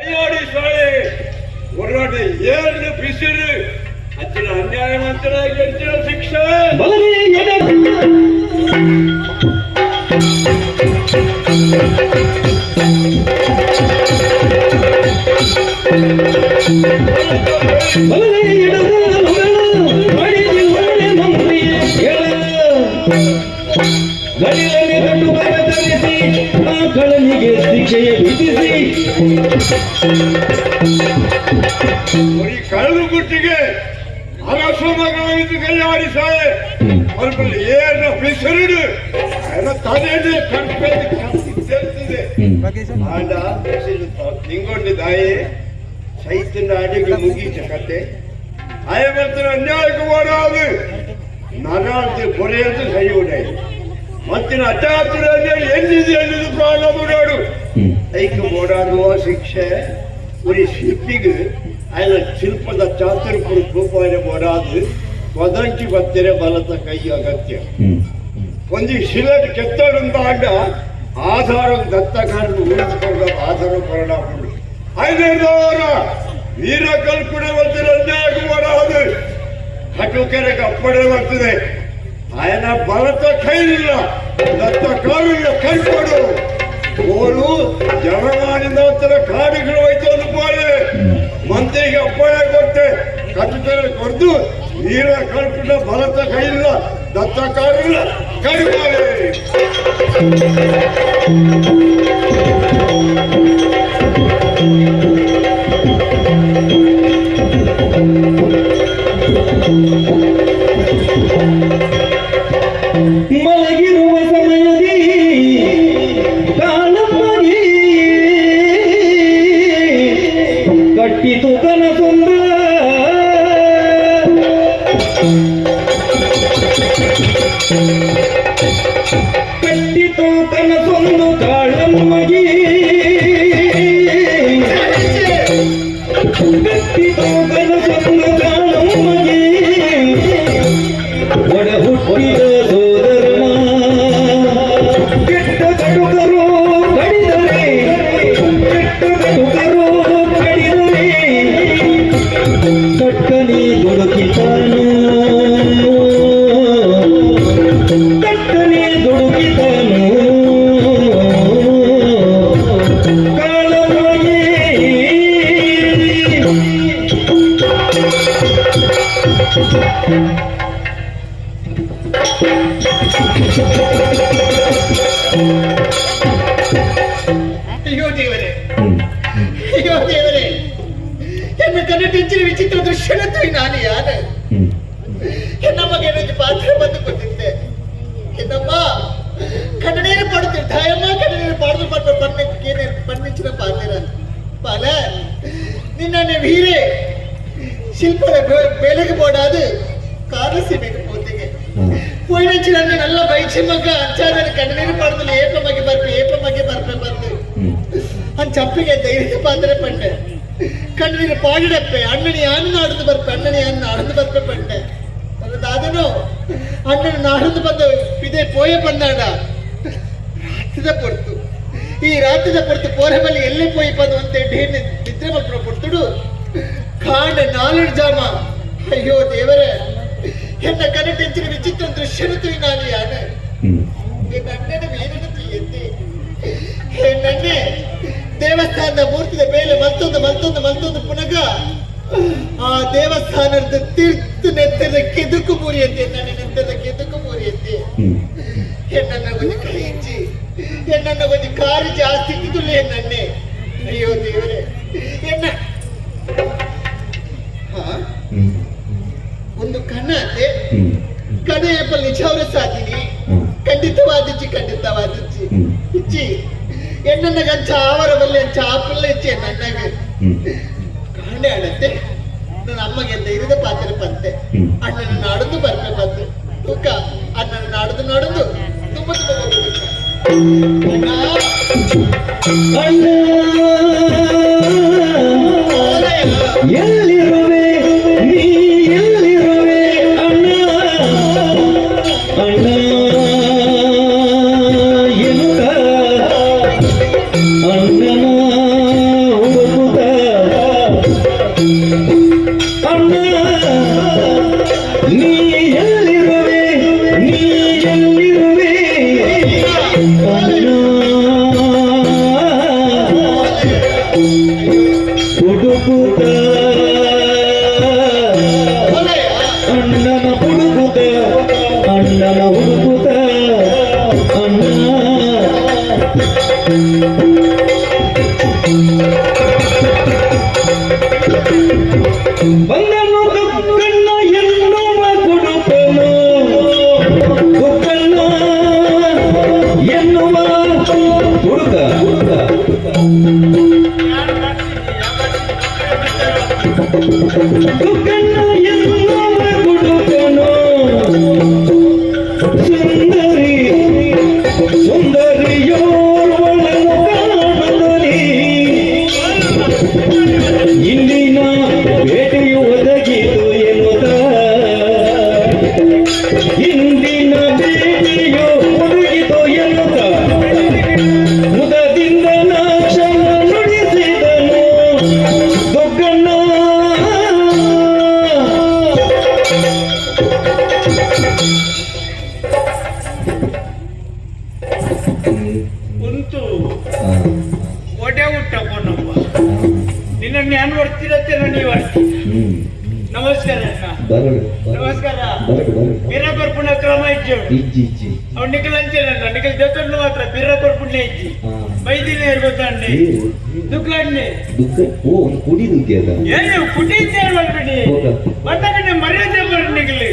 ಕೈಯಾಡಿ ಸಾಳೆ ಹೋರಾಟ ಏನು ಬಿಸಿರು ಅಚ್ಚಿನ ಅನ್ಯಾಯ ಮಂತ್ರ ಹೆಚ್ಚಿನ ಶಿಕ್ಷೆ. ಬಲನೆ ಎಡ. ಬಲನೆ ಎಡದ ಹೊಗಳ ಮಾಡಿದಿ ಒಳ್ಳೆ ಮಂತ್ರಿ ಎಳ. ಗಡಿಲನೆ ಕಟ್ಟುಬರ ತರಿಸಿ ಆ ಕಳನಿಗೆ ಶಿಕ್ಷೆಯ ವಿಧಿಸಿ. ಈ ಕಳೆದು ಗುಟ್ಟಿಗೆ ಅರಸ ಮಗನಿದ್ದು ಕೈಯಾಡಿ ಸಾಳೆ ಅವ್ರಲ್ಲಿ ಏನು ಬಿಸಿರು ఆయన ತಲೆಯಲ್ಲಿ ಕಟ್ಪೇದು ಕತ್ತಿ ತೆಲ್ತಿದೆ. ಆಂಡ ನಿಂಗೊಂಡು ದಾಯಿ ಸೈತನ ಅಡಿಗೆ ಮುಗೀತ ಕತೆ. ಆಯ ಬರ್ತಾನೆ ಅನ್ಯಾಯಕ್ಕೆ ಓಡಾದು ನರಾಳ್ತಿ ಕೊರೆಯದು ಸೈಯುಡೈ ಮತ್ತಿನ ಅಚಾತುರ ಎಲ್ಲಿದೆ ಎಲ್ಲಿದು ಪ್ರಾಣ ಬಿಡೋಡು. ಐಕ್ಕೆ ಓಡಾಡುವ ಶಿಕ್ಷೆ ஒரு ಶಿಲ್ಪಿಗೆ ఆయన ಶಿಲ್ಪದ ಚಾತುರ್ಪುರ ರೂಪಾಯ ಓಡಾದು ವದಂಚಿ ಬತ್ತಿರೆ ಬಲತ ಕೈ ಅಗತ್ಯ. ಒಂದು ಶಿಲೆಟ್ ಕೆತ್ತಡುಂದ ಆಂಡ ಆಧಾರ ದತ್ತಕಾರನು ಉಳಿದುಕೊಂಡ ಆಧಾರ ಪರಿಣಾಮ ಐದರ ವೀರ ಕಲ್ಪನೆ ಬರ್ತಿರ ಅನ್ಯಾಯಕ್ಕೆ ಓಡಾದು ಕಟುಕೆರೆಗೆ ಅಪ್ಪಣೆ ಬರ್ತದೆ. ఆయన ಬಲತ ಕೈಲಿಲ್ಲ ದತ್ತ ಕಾಲಿಲ್ಲ ಕೈಕೊಡು ಓಲು ಜನಮಾನಿಂದ ಹತ್ತಿರ ಕಾಡುಗಳು ಹೋಯ್ತು ಅನ್ಕೋಳೆ. ಮಂತ್ರಿಗೆ ಅಪ್ಪಣೆ ಕೊಟ್ಟೆ ಕಟ್ಟುತ್ತಾರೆ ಕೊಡ್ದು ವೀರ ಕಲ್ಪಿನ ಬಲತ ಕೈಲಿಲ್ಲ ದತ್ತ ಕಾಲಿಲ್ಲ ಕೈಮಾಲೆ. ಮಲಗಿರುವ ಸಮಯದಿ ಕಾಳಮ್ಮಗೆ ಕಟ್ಟಿತು ಕನಸೊಂದ. ಕಟ್ಟಿತು ಕನಸೊಂದು ಕಾಳಮ್ಮಗೆ, ಕಟ್ಟಿತು ಕನಸೊಂದು ಕಾಳಮ್ಮಗೆ. ಒಡ ಹುಟ್ಟಿದ ಸೋದರನ ಕೆಟ್ಟ ಕಟುಕರು ಕಡಿದರೆ, ಕೆಟ್ಟ ಕಟುಕರು ಕಡಿದರೆ ಕಟ್ಟನೆ ದುಡುಕಿತಾನು, ಕಟ್ಟನೆ ದುಡುಕಿತಾನು ಕಾಳಮ್ಮಗೆ. ಅಯ್ಯೋ ದೇವರೇ, ಅಯ್ಯೋ ದೇವರೇ, ಎನ್ನ ಕನ್ನಡಿಂಚಿನ ವಿಚಿತ್ರ ದೃಶ್ಯನತ್ತು ನಾನು ಯಾರ ನಮಗೆ ಪಾತ್ರ ಬಂದು ಕೊಟ್ಟಿದ್ದೆ. என்னಮ್ಮ ಕಣ್ಣೀರು ಪಡುತ್ತೀರಿ ತಾಯಮ್ಮ, ಕಣ್ಣೀರು ಪಾಡದು ಪಡ್ಪ ಪನ್ನಿಂಚಿನ ಪಾತ್ರ ಪಾಲ ನಿನ್ನ ವೀರೆ ಶಿಲ್ಪದ ಬೆಲೆಗೆ ಬೋಡಾದು ಕಾರ್ಲ ಸೀಮೆಗೆ ಪೋತಿಗೆ ಪೋಯಿನಂಚಿ ನನ್ನ ನಲ್ಲ ಬೈಚಿ ಮಗ ಅಂಚಾದ ಕಣ್ಣೀರು ಪಾಡದಲ್ಲಿ ಏಪ ಮಗೆ ಬರ್ಪೆ ಏಪ ಮಗೆ ಬರ್ಪೆ ಬಂದು ಅಂಚಪ್ಪಿಗೆ ಧೈರ್ಯ ಪಾತ್ರೆ ಪಂಡೆ ಕಣ್ಣೀರು ಪಾಡಿಡಪ್ಪೆ ಅಣ್ಣನಿ ಯಾನು ನಾಡದು ಬರ್ಪೆ ಅಣ್ಣನಿ ಯಾನು ನಾಡದು ಬರ್ಪೆ ಪಂಡೆ. ನನ್ನ ದಾದನು ಅಣ್ಣನ ನಾಡದು ಬಂದ ಇದೇ ಪೋಯ ಬಂದಾಡ ರಾತ್ರಿದ ಪೊರ್ತು. ಈ ರಾತ್ರಿದ ಪೊರ್ತು ಪೋರೆ ಬಲ್ಲಿ ಎಲ್ಲೇ ಪೋಯಿ ಬಂದು ಅಂತ ನಿದ್ರೆ ಮಲ್ಪನ ಪೊರ್ತುಡು ಕಾಂಡ ನಾಲ್ಕು ಜಾಮ. ಅಯ್ಯೋ ದೇವರೇ, ಎನ್ನ ಕನ್ನಡಿಂಚಿನ ವಿಚಿತ್ರ ದೃಶ್ಯನು ತುಯಿ ನಾನು ಯಾನ ಎನ್ನ ಅಣ್ಣನ ವೀರನು ತುಯ್ಯಂತೆ. ನನ್ನೆ ದೇವಸ್ಥಾನದ ಮೂರ್ತಿದ ಮೇಲೆ ಮತ್ತೊಂದು ಮತ್ತೊಂದು ಮತ್ತೊಂದು ಪುನಗ ಆ ದೇವಸ್ಥಾನದ ತೀರ್ಥ ನೆತ್ತದ ಕೆದುಕು ಮೂರಿಯಂತೆ, ನನ್ನ ನೆತ್ತದ ಕೆದುಕು ಮೂರಿಯಂತೆ. ಎನ್ನನ್ನ ಕೊಂಚ ಕೈ ಇಚ್ಚಿ ಎನ್ನನ್ನ ಕೊಂಚ ಕಾರು ಜಾಸ್ತಿ ಇದ್ದಿದ್ದುಲ್ಲ ಎನ್ನನ್ನೇ. ಅಯ್ಯೋ ದೇವರೇ, ಎನ್ನ ಹಾ ಒಂದು ಕಣ ಅತ್ತೆ ಕಣ ಏಪಲ್ ನಿಜಾವ್ರ ಸಾಧಿನಿ. ಖಂಡಿತವಾದಿಚ್ಚಿ ಖಂಡಿತವಾದಿಚ್ಚಿ ಇಚ್ಚಿ ಎನ್ನನ್ನ ಗಂಚ ಆವರ ಬಲ್ಲೆ ಅಂಚ ಆಪುಲ್ಲ ಇಚ್ಚಿ ನನ್ನಗೆ ಕಾಂಡೆ ಆಡತ್ತೆ. ನನ್ನ ಅಮ್ಮಗೆ ಧೈರ್ಯದ ಪಾತ್ರ ಬಂತೆ ಅಣ್ಣನ ನಾಡದು ಬರ್ಪೆ ಬಂದು ತೂಕ ಅಣ್ಣನ ನಾಡದು ನಾಡದು ತುಂಬ ತುಂಬ ಹೋಗುದು ಅಣ್ಣ. ಅಣ್ಣ. ಓಲಯ್ಯ. ಎಲ್ಲಿರುವೆ ನೀ, ಎಲ್ಲಿರುವೆ ಅಣ್ಣ, ಅಣ್ಣ ಎನ್ನುತ್ತ ಅಣ್ಣನ ಹುಡುಕುತ್ತ. ಹುಡುಕುತ್ತ ಅಣ್ಣನ ಹುಡುಕುತ್ತ ಅಣ್ಣನ ಹುಡುಕುತ್ತ ಅಣ್ಣ ಬಂದನು ದುಕ್ಕಣ್ಣ ಎನ್ನುವ ಕುಡುಕನು ದುಕ್ಕಣ್ಣ ಎನ್ನುವ ಹುಡುಕ ದುಕ್ಕಣ್ಣ ಎನ್ನುವ ಕುಡುಕನು ಸುಂದರಿ ಸುಂದರಿಯೋರ್ವಳನು ಕಾಣುತ್ತಲೇ ಇಂದಿನ ಬೇಟೆಯು ಒದಗಿತು ಎನ್ನುತ್ತ ಇಂದಿನ ಬೇಟೆಯು ಒದಗಿತು ಎನ್ನುತ್ತ ಮುದದಿಂದ ನಾಕ್ಷನ ನುಡಿಸಿದನು ದುಗ್ಗಣ್ಣ. ಉಂತು ಒಡೆ ಹುಟ್ಟ ಪೊನ್ನಪ್ಪ ನಿನ್ನ ನಾನು ಬರ್ತಿರತ್ತೆ ನೀವು ನಮಸ್ಕಾರ ಅಣ್ಣ. ಬರಡು. ನಮಸ್ಕಾರ. ಬರಡು ಬರಡು. ಬಿರ ಕೊರ್ಪುಣ ಕ್ರಮ ಇಜ್ಜು. ಇಜ್ಜಿ ಇಜ್ಜಿ. ಅವ್ನು ನಿಖಲ್ ಅಂಚೆನಲ್ಲ ನಿಖಲ್ ಜೊತೆ ಮಾತ್ರ ಬಿರ ಕೊರ್ಪುಣ ಇಜ್ಜಿ. ಬೈದಿನ ಗೊತ್ತಣ್ಣೆ ದುಃಖಣ್ಣೆ. ದುಃಖ ಓ ಒಂದು ಕುಡಿ ದುಗ್ಗಿ ಅದ. ಏನು ಕುಟಿ ಮಾಡ್ಬಿಡಿ. ಹೋಗ. ಬಂದಾಗ ಮರ್ಯಾದೆ ಬರ್ ನಿಖಲಿ.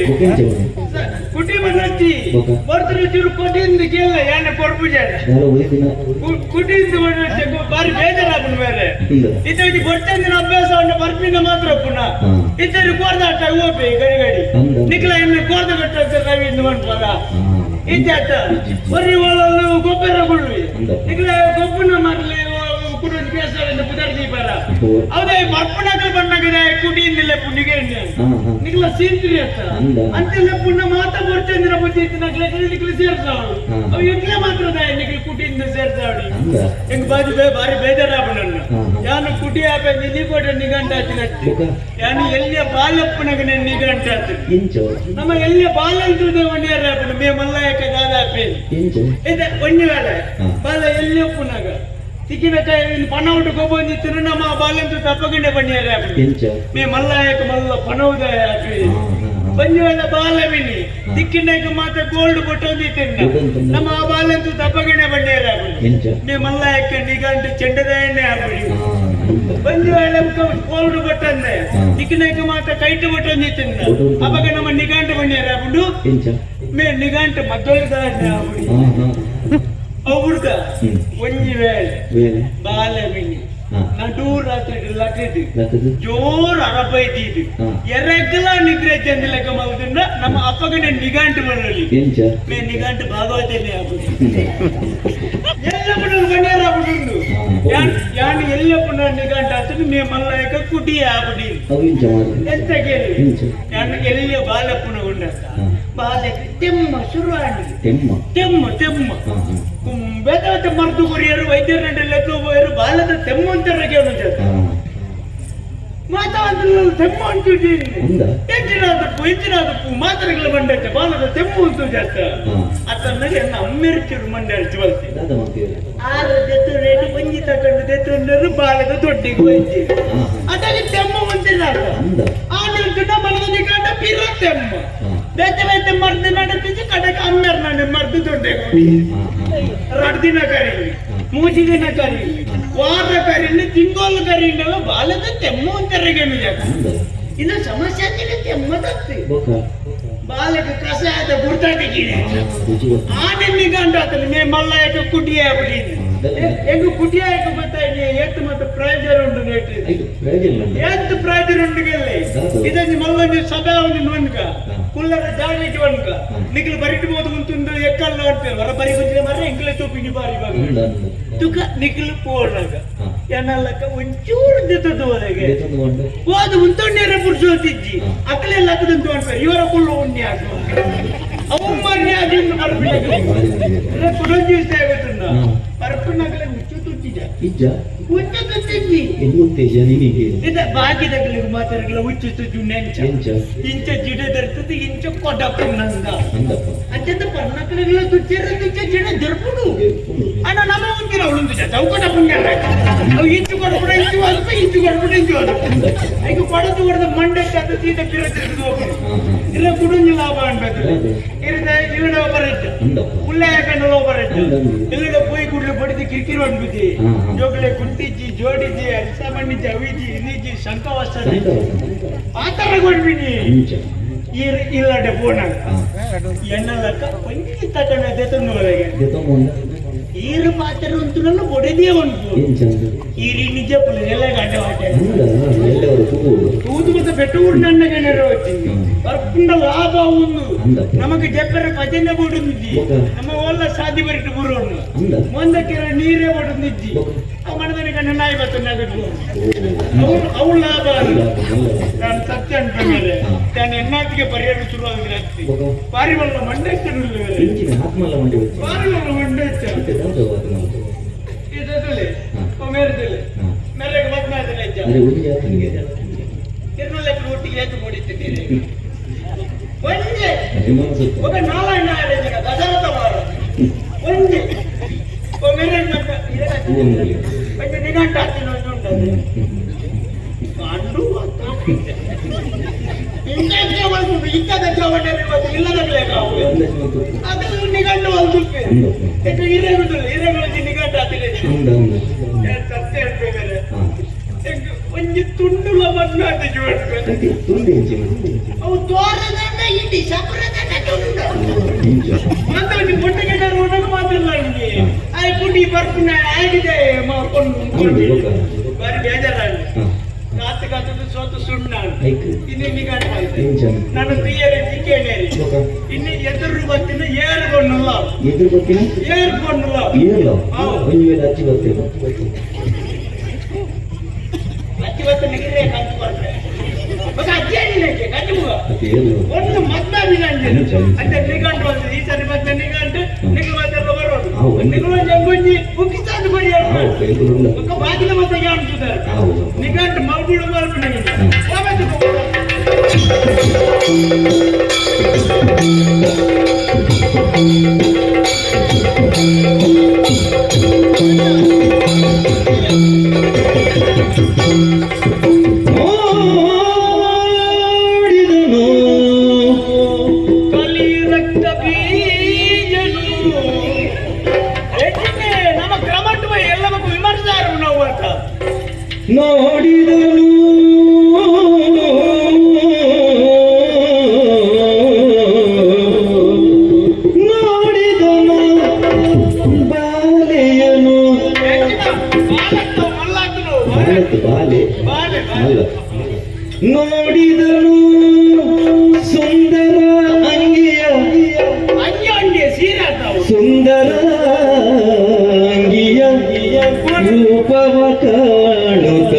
ಕುಟಿ ಬಂದತ್ತಿ. ಹೋಗ. ಬರ್ತಾರೆ ಚೂರು ಕೊಟ್ಟಿಂದ ಕೇಳ ಯಾನ ಕೊರ್ಪು ಜನ. ನಾನು ಒಯ್ದಿನ. ಕುಟಿಯಿಂದ ಬಂದತ್ತೆ ಬಾರಿ ಬೇಜಾರಾಪುಣ ಬೇರೆ. ಇಲ್ಲ. ಇತ್ತ ಬರ್ತಂದಿನ ಅಭ್ಯಾಸ ಉಂಟು ಬರ್ಪಿನ ಮಾತ್ರ ಪುನಃ. ಇತ್ತರಿ ಕೋರ್ದಾಟ ಓಪಿ ಗಡಿ ಗಡಿ. ಅಂದ. ನಿಖಲ ಇನ್ನು ಕೋರ್ದ ಕಟ್ಟ ರವಿ ಇಂದು ಮಾಡ್ಬೋದ ಇದ್ದಾತ. ಇಜ್ಜಿ. ಬರೀ ಒಳಲು ಗೊಬ್ಬರ ಕೊಡುವಿ. ಅಂದ. ನಿಖಲ ಗೊಬ್ಬರ ಮಾರ್ಲಿ ಕುಡಿದ ಕೇಸ ಪುದರ್ ದೀಪರ. ಹೌದೇ ಬರ್ಪಣಗಳು ಬಣ್ಣಗದೆ ಕುಟಿಯಿಂದಿಲ್ಲ ಪುಣ್ಣಿಗೆ. ಹಾ ಹಾ ನಿಖಲ ಸೀಂತ್ರಿ ಅತ್ತ. ಅಂದ. ಅಂತೆಲ್ಲ ಪುಣ್ಯ ಮಾತ ಬರ್ತಂದಿನ ಬುದ್ಧಿ ಇತ್ತು ನಕ್ಲೆ ನಿಖಲ ಸೇರ್ಸಾವಳು. ಅವು ಇಟ್ಲೆ ಮಾತ್ರ ನಿಖಲ ಕುಟಿಯಿಂದ ಸೇರ್ಸಾವಳಿ. ಅಂದ. ಎಂಗ್ ಬಾಜು ಬೇ ಬಾರಿ ಬೇಜಾರಾಪು ನನ್ನ. ಹಾ, ಹಾ. ಯಾನು ಕುಟಿ ಆಪೆ ನಿಲ್ಲಿ ನಿಗಂಟಾತಿನಟ್ಟಿ. ಬೊಕ? ಯಾನು ಎಲ್ಲಿಯ ಬಾಲಪ್ಪನಗ ನಿಗಂಟಾತಿ. ಇಂಚ. ನಮ್ಮ ಎಲ್ಲಿಯ ಬಾಲಂತದ ಒಣ್ಣಿಯರಾಪುನ ಮೇ ಮಲ್ಲಾಯಕ ದಾದಾಪಿ. ಇಂಚ. ಇದೆ ಒಣ್ಣಿ ವೇಳೆ ಬಾಲ ಎಲ್ಲಿಯಪ್ಪುನಗ ತಿಕ್ಕಿನ ಕೈ ಪಣ ಉಂಟು ಗೊಬ್ಬೊಂದಿತ್ತು ನಮ್ಮ ಬಾಲಂತು ತಪ್ಪಗಂಡೆ ಬಣ್ಣಿಯರಾಪುನ. ಇಂಚ. ಮೇ ಮಲ್ಲಾಯಕ ಮಲ್ಲ ಪಣವುದಯ ಆಪಿ. ಹಾ ಹಾ ಹಾ ಬಂಜುವೆಲ್ಲ ಬಾಲವಿನಿ ತಿಕ್ಕಿನಕ ಮಾತ್ರ ಗೋಲ್ಡ್ ಕೊಟ್ಟೊಂದಿತ್ತಿನ. ಕೊಟ್ಟೊಂದಿತ್ತಿನ. ನಮ್ಮ ಆ ಬಾಲಂತು ತಪ್ಪಗಣೆ ಬಣ್ಣಿಯರಾಪುನ. ಇಂಚ. ಮೇ ಮಲ್ಲಾಯಕ ನಿಗಂಟು ಚೆಂಡದಾಯನ್ನೇ ಆಪುಡಿ. ಅಂದ. ಬಂದು ವೇಳೆ ಕೋಲ್ಡ್ ಬಟ್ಟಂದೆ ನಿಕ್ಕಿನಕ ಮಾತ್ರ ಕೈಟು ಬಟ್ಟೊಂದಿತ್ತಿನ. ಬಟ್ಟೊಂದಿತ್ತಿನ. ಅವಾಗ ನಮ್ಮ ನಿಗಂಟು ಬಣ್ಣಿಯರ ಆಪುಂಡು. ಇಂಚ. ಮೇ ನಿಗಂಟು ಮದ್ದೊಳ್ದಾಯನ್ನೇ ಆಪುಡಿ. ಹಾ ಹಾ ಅವು ಹುಡುಗ ಒಂಜಿ ವೇಳೆ ಬೇರೆ ಬಾಲವಿನಿ ನಡು ರಾತ್ರಿ ಲಟ್ಟಿದ್ದು ಲಕ್ಕದು. ಜೋರು ಅರಬೈತಿದ್ದು. ಎರಗಲ ನಿದ್ರೆ ಚಂದ ಲೆಕ್ಕ ಮಲ್ತಿಂದ ನಮ್ಮ ಅಪ್ಪಗಡೆ ನಿಗಂಟು ಬರಲಿ. ಎಂಚ. ಮೇ ನಿಗಂಟು ಭಾಗವತನೇ ಆಪುಡಿ. ಎಲ್ಲಪ್ಪನ ಬಣ್ಣಿಯರ ಆಪುಡುಂಡು. ಯಾನ್ ಎಲ್ಲಪ್ಪನ ನಿಗಂಟು ಆತನು ಮೇ ಮಲ್ಲಾಯಕ ಕುಟಿ ಆಪುಡಿ. ಅವು ಇಂಚ ಮಾತ್ರ. ಎಂತ ಕೇಳಿ. ಇಂಚ. ಯಾನ್ ಎಲ್ಲಿಯ ಬಾಲಪ್ಪನ ಉಂಡತ್ತ. ಬಾಲಕ್ಕೆ ತೆಮ್ಮ ಶುರು ಆಂಡ್. ತೆಮ್ಮ. ತೆಮ್ಮ ತೆಮ್ಮ. ಹಾ ಹಾ ಬೇತ ಮರ್ದು ಕೊರಿಯರು ವೈದ್ಯರ ಲೆಕ್ಕ ಹೋಯರು ಬಾಲದ ತೆಮ್ಮ ಅಂತಾರೆ ಕೇಳು ಹಾ ಮಾತಾವಂತ ತೆಮ್ಮ ಅಂಟು. ಅಂದ. ಎಂಚಿನಾದಪ್ಪು ಎಂಚಿನಾದಪ್ಪು ಮಾತ್ರೆಗಳ ಮಂಡತ್ತೆ ಬಾಲದ ತೆಮ್ಮು ಅಂತು ಜಾಸ್ತ. ಅತ್ತಂದ್ರೆ ಎನ್ನ ಅಮ್ಮೆರ್ಚೂರು ಮಂಡೆ ಅರ್ಚಿ ಬಲ್ತೆ. ದಾದ ಮಾಡ್ತೀರ. ಆರು ದೆತ್ತು ರೇಟು ಒಂಜಿ ತಕೊಂಡು ದೆತ್ತುಂಡರು ಬಾಲದ ದೊಡ್ಡಿಗೆ ಹೋಯ್ತಿ. ಹಾ ಹಾ ಅದಕ್ಕೆ ತೆಮ್ಮ ಒಂದಿನಾದ. ಅಂದ. ಆನಂತರ ಮನದ ನಿಗಂಟ ಪಿರ ತೆಮ್ಮ. ಬೇತೆ ಬೇತೆ ಮರ್ದು ನಡತಿದ್ದು ಕಡೆಗೆ ಅಮ್ಮೆರ್ ನಾನೆ ಮರ್ದು ದೊಡ್ಡೆಗೆ ಹೋಗಿ. ಹಾ ಹಾ ಎರಡು ದಿನ ಕರೀಲಿ ಮೂರು ದಿನ ಕರೀಲಿ ವಾರ ಕರೀಲಿ ತಿಂಗಳು ಕರೀಲಿಲ್ಲ ಬಾಲದ ತೆಮ್ಮ ಅಂತಾರೆ ಜಾಗ. ಅಂದ. ಇನ್ನು ಸಮಸ್ಯೆ ಆಗ್ತಿದೆ ತೆಮ್ಮದತ್ತಿ. ಬೊಕ. ಬಾಲಕ ಕಷಾಯದ ಗುರ್ತಾಟಿಗಿದೆ. ರುಚಿ ಗೊತ್ತ. ಆನೆ ನಿಗಂಟ ಆತನು ಮೇ ಮಲ್ಲಾಯಕ ಕುಟಿಯ ಬಿಡಿ ಹೆಂಗು ಕುಟಿಯಾಯಕ ಗೊತ್ತಾಯ್ತು ಎತ್ತು ಮತ್ತು ಪ್ರಯೋಜನ ಉಂಟು ನೇಟ್. ಐದು ಪ್ರಯೋಜನ ಉಂಟು. ಎತ್ತು ಪ್ರಯೋಜನ ಉಂಟು ಗೆಲ್ಲಿ. ಹೌದು. ಇದನ್ನು ಮಲ್ಲೊಂದು ಸಭೆ ಒಂದು ಒನ್ಕ ಕುಲ್ಲರ ಜಾಗಕ್ಕೆ ಒನ್ಕ ನಿಖಲ್ ಬರಿಟ್ ಬೋದು ಉಂಟುಂದು ಎಕ್ಕಲ್ಲ ಅಂತೇವೆ ಹೊರ ಬರಿ ಬಂದ್ರೆ ಮರ ಎಂಗ್ಲೆ ತೂಪಿನಿ ಬಾರಿ ಬಾರಿ. ಅಂದ ಅಂದ. ತುಕ ನಿಖಲ್ ಪೋಣಾಗ ಏನಲ್ಲಕ್ಕ ಒಂಚೂರು ದೆತ್ತದು ಹೊರಗೆ. ದೆತ್ತೊಂದು ಉಂಟು. ಹೋದ ಉಂತೊಣ್ಣೇರೆ ಪುರುಷೋತಿಜ್ಜಿ. ಅಕ್ಕಲೆಲ್ಲ ಹಾಕದಂತ ಅನ್ಪಾರೆ ಇವರ ಕುಳ್ಳು ಉಣ್ಣೆ ಆಗುವ ಅವು ಮರ್ಯಾದೆ ಬಾರಿ ಬಂದಿದೆ. ಕುಡೊಂಜಿ ಆಗುತ್ತುಂಡ. ಹಾ. ಪರಪುನಗಲೆ ಹುಚ್ಚು ತುಚ್ಚಿದ. ಇಜ್ಜ. ಹುಚ್ಚು ತುಚ್ಚಿದ. ಗೊತ್ತಿದ್ವಿ. ಗೊತ್ತೇಜ ನಿನಗೆ? ಇದ ಬಾಕಿದಗಳಿಗೆ ಮಾತಾಡಗಳ ಹುಚ್ಚು ನೆಂಚ. ಎಂಚ? ಇಂಚ ಜಿಡೆ ದರ್ತದೆ, ಇಂಚ ಕೊಡಪ್ಪ ನಂದ. ಅಂದಪ್ಪ. ಅಂಚದ ಪರ್ನಕಲಿಗಳ ತುಚ್ಚಿರ ತುಚ್ಚ ಜಿಡೆ ದರ್ಪುಡು. ಅಣ್ಣ, ನಮ್ಮ ಉಂತಿನ ಅವಳು ಚೌಕಟ ಪುಣ್ಯ. ಅವು ಇಂಚು ಕೊಡಪುಡ ಇಂಚು ಅಲ್ಪ, ಇಂಚು ಕೊಡಪುಡ ಇಂಚು ಅಲ್ಪ. ಐಕು ಕೊಡದು ಕೊಡದ ಮಂಡಕ್ಕೆ ಅದು ಸೀದಾ ಪಿರ ತಿರುಗಿ ಹೋಗುದು. ಇಲ್ಲ ಕುಡುಂಜಿ ಲಾಭ ಅನ್ಬೇಕು. ಇರದ ಇಲ್ಲಡ ಬರತ್ತೆ. ಅಂದಪ್ಪ. ಉಲ್ಲಾಯ ಕಣ್ಣು ಬರತ್ತೆ. ಅಂದಂದು. ಇಲ್ಲಡ ಪೋಯಿ ಕೂಡಲೇ ಬಡಿದು ಕಿರಿಕಿರಿ ಅನ್ಬಿದ್ದಿ. ಹಾ, ಹಾ. ಜೋಗಲೆ ಕುಂಟಿಜಿ ಜೋಡಿಜಿ ಅರಿಸ ಮಣ್ಣಿಜಿ ಅವಿಜಿ ಇನಿಜಿ ಶಂಕವಸ್ತ ಆ ಥರ ಕೊಡ್ಬಿನಿ. ಅಂಚ. ಇಲ್ಲಡೆ ಫೋನ್ ಎಣ್ಣಲಕ್ಕ ಒಂಜಿ ತಕಣ ದೆತೊಂದು ಒಳಗೆ. ದೆತೊಂದು. ಈರು ಪಾತ್ರ ಉಂಟುನಲ್ಲ ಒಡೆದೇ ಉಂಟು. ಎಂಚ? ಈರಿ ನಿಜ ಪುಲ್ಲ ಗಂಟೆ ವಾಟೆ. ಅಂದ ಎಲ್ಲವರು ತೂದು. ತೂದು ಮತ್ತೆ ಬೆಟ್ಟೂರು ನನ್ನ ಗಣರು వచ్చింది. ಬರ್ಪುಂಡ ಲಾಭ ಒಂದು. ಅಂದಪ್ಪ. ನಮಗೆ ಜಪ್ಪರ ಭಜನೆ ಬೋಡುಂದಿಜ್ಜಿ. ಬೊಕ. ನಮ್ಮ ಒಲ್ಲ ಸಾದಿ ಬರಿಟ್ಟು ಬುರೋನು. ಅಂದ. ಮುಂದಕ್ಕೆರ ನೀರೇ ಬೋಡುಂದಿಜ್ಜಿ. ಬೊಕ. ಅವು ಮನದನಿ ಕಣ್ಣ ನಾಯಿ ಬತ್ತನಾಗಟ್ಟು. ಅವು ಅವು ಲಾಭ ಅಲ್ಲ. ನಾನು ಸತ್ಯ ಅನ್ಕೊಂಡ್ರೆ ನಾನು ಎನ್ನಾತಿಗೆ ಪರಿಹಾರ ಶುರು ಆಗಿರತ್ತಿ. ಬೊಕ. ಬಾರಿ ಬಲ್ಲ ಮಂಡೆ. ಇಂಚಿನ ಆತ್ಮಲ್ಲ ಮಂಡಿ వచ్చి. ಬಾರಿ ಬಲ್ಲ ಮಂಡೆ. ಇತ್ತೆ ದಾದ ಆತ್ಮ. ಇದರಲ್ಲಿ ಮೇರೆದಲ್ಲಿ ಮೇರೆಗೆ ಮದ್ವೆ. ಅರೆ, ಒಂಜಿ ಆತನಿಗೆ. ತಿರುಮಲಕ್ಕೆ ಒಟ್ಟಿಗೆ ಏತು ಮೂಡಿತ್ತಿದ್ದೀರಿ ಒಂಜೆ. ಅಭಿಮಾನ. ఒక ನಾರಾಯಣ ಜನ ದಶರಥ ಮಾರ ಒಂಜಿ ಮೇರೆ. ಒಂಜಿ ನಿಘಂಟು ಹಾಕ್ತೀನಿ, ಒಂಜಿ ಉಂಟು ಅಂಡು. ಇಂಥ ಇಲ್ಲದ ಅದು ನಿಘಂಟು ಒಂದು. ಹಿರೇಗುದಿಲ್ಲ, ಹಿರೇಗಳು ನಿಘಂಟು ಹಾಕ್ತೀನಿ. ಅಂದ ಅಂದ. ಸತ್ಯ ಹೇಳ್ಬೇಕಾದ್ರೆ ಒಂಜಿ ತುಂಡುಲ ಮದ್ವೆ ಆತ ಜೀವನ. ತುಂಡು ಎಂಚಿನ? ಅವು ತೋರದಂಡ ಇಡಿ ಸಪುರದಂಡ ತುಂಡು. ಇಂಚ. ಅಂತ ಒಂಜಿ ಮೊಟ್ಟೆ ಗಿಡ ರೋಡಕ್ಕೆ ಮಾತ್ರ ನಿಮಗೆ ಆಯ್ ಪುಡಿ ಬರ್ಪುನ ಆಗಿದೆ ಅಂದು ಬೊಕ. ಬಾರಿ ಬೇಜಾರಾಗಿ ಕಾತು ಕಾತದ್ದು ಸೋತು ಸುಣ್ಣ. ಐಕ್. ಇನ್ನು ನಿಘಂಟು ಆಯ್ತು. ಎಂಚ? ನಾನು ಪ್ರಿಯರೇ ಚಿಕ್ಕೇನೇರಿ. ಬೊಕ. ಇನ್ನು ಎದುರು ಬರ್ತೀನಿ ಏರು ಬಣ್ಣಲ್ಲ. ಎದುರು ಬರ್ತೀನಿ. ಏರು ಬಣ್ಣಲ್ಲ. ಏರ್ಲ. ಹೌದು. ಒಂಜಿ ವೇಳೆ ಅಚ್ಚಿ ಬರ್ತೇನೆ. ಅಚ್ಚಿ ಬತ್ತ ನಿಗಿರೇ ಕಂತು ಬರ್ತಾರೆ ಮತ್ತೆ ಅಜ್ಜಿ ಏನಿಲ್ಲ ಕಂಡು ಮುಗ. ಅದು ಏರ್ಲ. ಒಂದು ಮದ್ವೆ ನಿಘಂಟು. ಅಂಚ, ಅಂಚ. ಅಂತ ನಿಘಂಟು ಒಂದು ಈ ಸರಿ ಮತ್ತೆ ನಿಘಂಟು ನಿಗು ಮತ್ತೆ ಬರೋದು. ಹೌದು. ನಿಗು ಜಂಗುಂಜಿ ಮುಗಿಸಾದು ಬರಿ. ಹೌದು, ಎದುರುಲ್ಲ. ఒక బాಗಿల మధ్య అంటున్నారు. ಹೌದು. ನಿಘಂಟು ಮಲ್ಬುಡು ಮಲ್ಬುಡು. ನೋಡಿದನು. ಕಲಿ ರಕ್ತ ಬೀಜನು ಎಟ್ಟಿಗೆ ನಮ್ಮ ಕ್ರಮಟ್ಟು ಎಲ್ಲ ಮಕ್ಕಳು ವಿಮರ್ಶಾರು ನಾವು ಅಂತ. ನೋಡಿದನು. ನೋಡಿದನು ಬಾಲೆಯನು. ಎಟ್ಟಿನ ಬಾಲತ್ತು ಮಲ್ಲಾತನು. ಬಾಲತ್ತು ಬಾಲೆ. ಬಾಲೆ. ಅಲ್ಲ, ನೋಡಿದನು ಸುಂದರ ಅಂಗಿಯ. ಅಂಗಿ ಅಂಗಿ ಸೀರೆ ಆತಾವು. ಸುಂದರ ಅಂಗಿಯ ರೂಪವ ಕಾಣುತ್ತ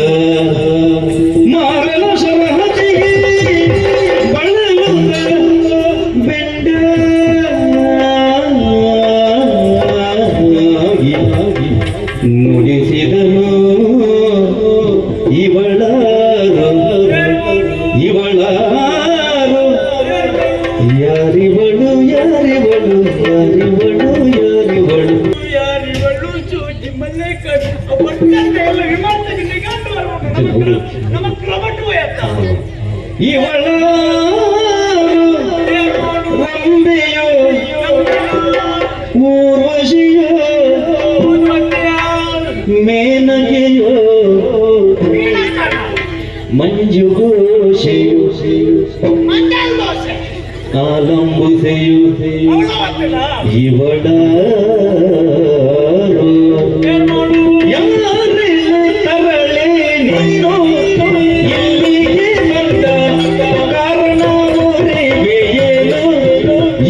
ಮಾರಲ ಶರಹತಿಗೆ ಬಳಲುತ್ತ ಬೆಂಡ ನುಡಿಸಿದನು, ಇವಳಾರು, ಇವಳಾರು, ಯಾರಿವಳು, ಯಾರಿವಳು, ಯಾರಿವಳು, ಯಾರಿವಳು? ಯಾರಿವಳು ಸೂಜಿ ಮಲ್ಲೆ ಕಣ್ಣು ಪಟ್ಟಂತ ಎಲ್ಲ ವಿಮರ್ಶೆಗೆ ನಿಘಂಟು ಬರ್ಬೇಕು. ನಮ್ಮ ಕ್ರಮಟ್ಟು ಆತ. ಇವಳಾರು, ರಂಬೆಯೋ, ಊರ್ವಶಿಯೋ, ಮೇನಕೆಯೋ, ಮಂಜುಘೋಷೆಯು, ಮಂಜಲ್ ದೋಸೆ. ಆಲಂಬುಸೆಯು, ಇವಳಾರು? ಯಾರೆಲ್ಲ ತರಳೆ ನೀನು ಇಲ್ಲಿಗೆ ಬಂದ ಕಾರಣ ಏನು?